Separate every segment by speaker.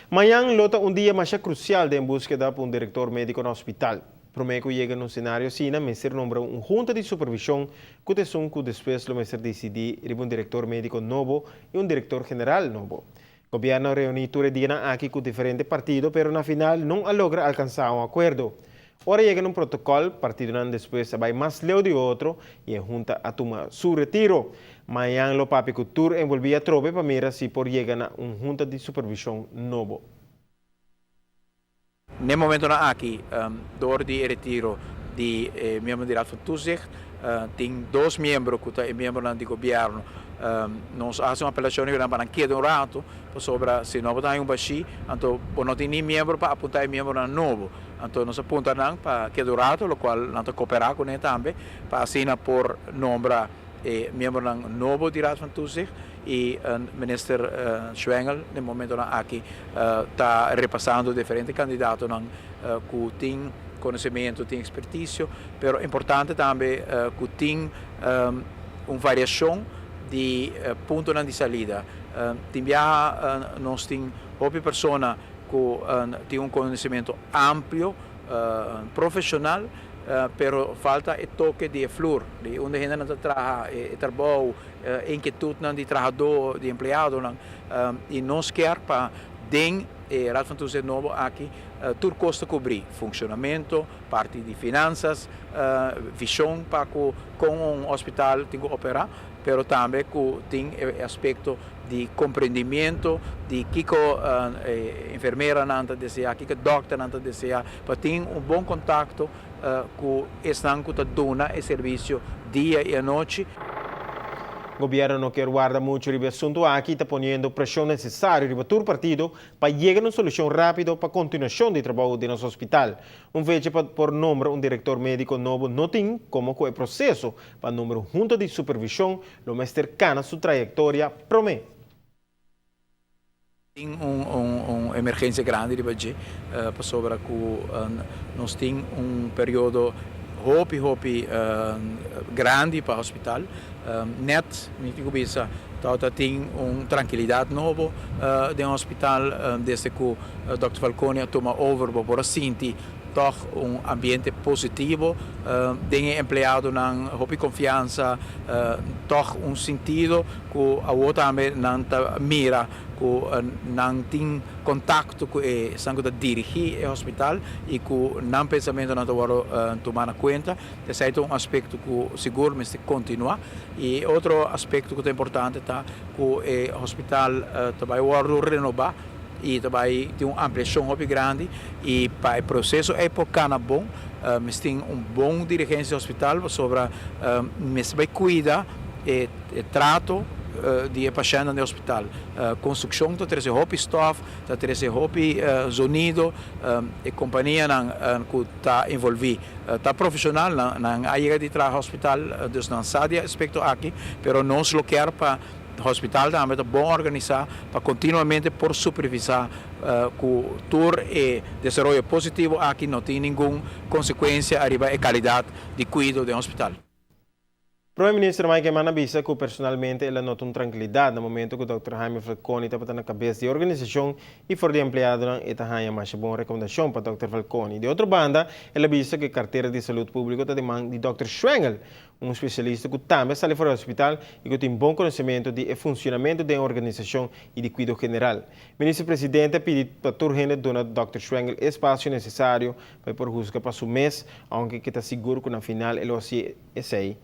Speaker 1: Mañan lo ta un dia mas crucial den busqueda pa un director medico na hospital. Prome cu yega na un scenario asina, mester nombra un hunta di supervision cu ta esun cu despues lo mester dicidi riba un director medico nobo y un director general nobo. Gobierno a reuni tur dia aki cu diferente partido, pero na final no a logra alcansa un acuerdo. Ora yega na un protocol, partidonan despues a bay mas leu di otro y e hunta a tuma su retiro. Mañan lo papia cu tur envolvi atrobe pa mira si por yega na un hunta di supervision nobo.
Speaker 2: Na e momento aki, door di retiro di miembro di Raad van Toezicht, tin dos miembro cu ta miembro di gobierno. Nos a haci un apelacion pa nan keda un rato, pasobra si no tin un bashi, anto no tin ni miembro pa apunta miembro nobo. Anto nos a apunta nan pa keda un rato, lo cual nan ta coopera cu ne tambe, pa asina por nombra miembro nobo di Raad van Toezicht y minister Schwengle na e momento aki ta repasando diferente candidato cu tin conocimento, tin experticio, pero importante tambe cu tin un variacion di punto di salida. Tin biaha nos tin hopi persona cu tin un conocimento amplio, profesional, pero falta e toque di flor, di unda hende ta traha, e trabou, inquietud di trahador, di empleado, y nos kier pa den Raad van Toezicht nobo aki, tur cos ta cubri, funcionamento, parti di finanzas, vision pa cu un hospital tin cu opera, pero tambe cu tin aspecto di comprendimento di kico enfermera nan ta desea, kico dokter nan ta desea, pa tin un bon contacto cu esnan cu ta duna e servicio dia y anochi.
Speaker 1: Gobierno no kier warda mucho riba e asunto aki, ta poniendo presion necesario riba tur partido pa yega na un solucion rapido pa continuacion di trabou den nos hospital. Un fecha pa por nombra un director medico nobo no tin, como cu e proceso pa nombra hunta di supervision lo mester cana su trayectoria prome.
Speaker 2: Tin un emergencia grandi di budget pasobra cu nos tin un periodo hopi hopi grandi pa hospital. Net mi tin cu bisa ta tin un trankilidad nobo den hospital desde cu Dr. Falconi a tuma over, por sinti toch un ambiente positivo, den empleadonan hopi confiansa, toch un sentido cu awo tambe nan ta mira cu nan tin contacto cu esnan cu ta dirigi e hospital y cu nan pensamento nan ta tuma na cuenta. Esey ta un aspecto cu sigur mester continua. Y otro aspecto cu ta importante ta cu e hospital tambe wordo renoba y tambe tin un ampliacion hopi grandi y pa e proceso ey por cana bon, mester tin un bon dirigencia di hospital pasobra mester bay cuida e trato di pashent den hospital. Construccion ta trece hopi stof, ta trece hopi zonido, e compania nan cu ta envolvi ta profesional, nan a yega di traha hospital, dus nan sa di aspecto aki, pero nos lo kier pa hospital tambe ta bon organisa pa continuamente por supervisa cu tur e desaroyo positivo aki no tin ningun consecuencia ariba e calidad di cuido den hospital.
Speaker 1: Prome Minister Mike Eman a bisa cu personalmente el a nota un trankilidad na momento cu Dr. Jaime Falconi tabata na cabes di organisacion y for di empleado e ta haya mas bon recomendacion pa Dr. Falconi. Di otro banda, el a bisa cu cartera di salud publico ta den man di Dr. Schwengle, un especialista cu tambe a sali for di hospital y cu tin bon conocimento di funcionamento di organisacion y di cuido general. Minister Presidente a pidi pa tur hende duna Dr. Schwengle espacio necesario pa por husga pa su mes, aunke cu ta sigur cu na final e lo haci esey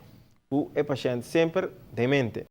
Speaker 1: cu e pashent semper den mente.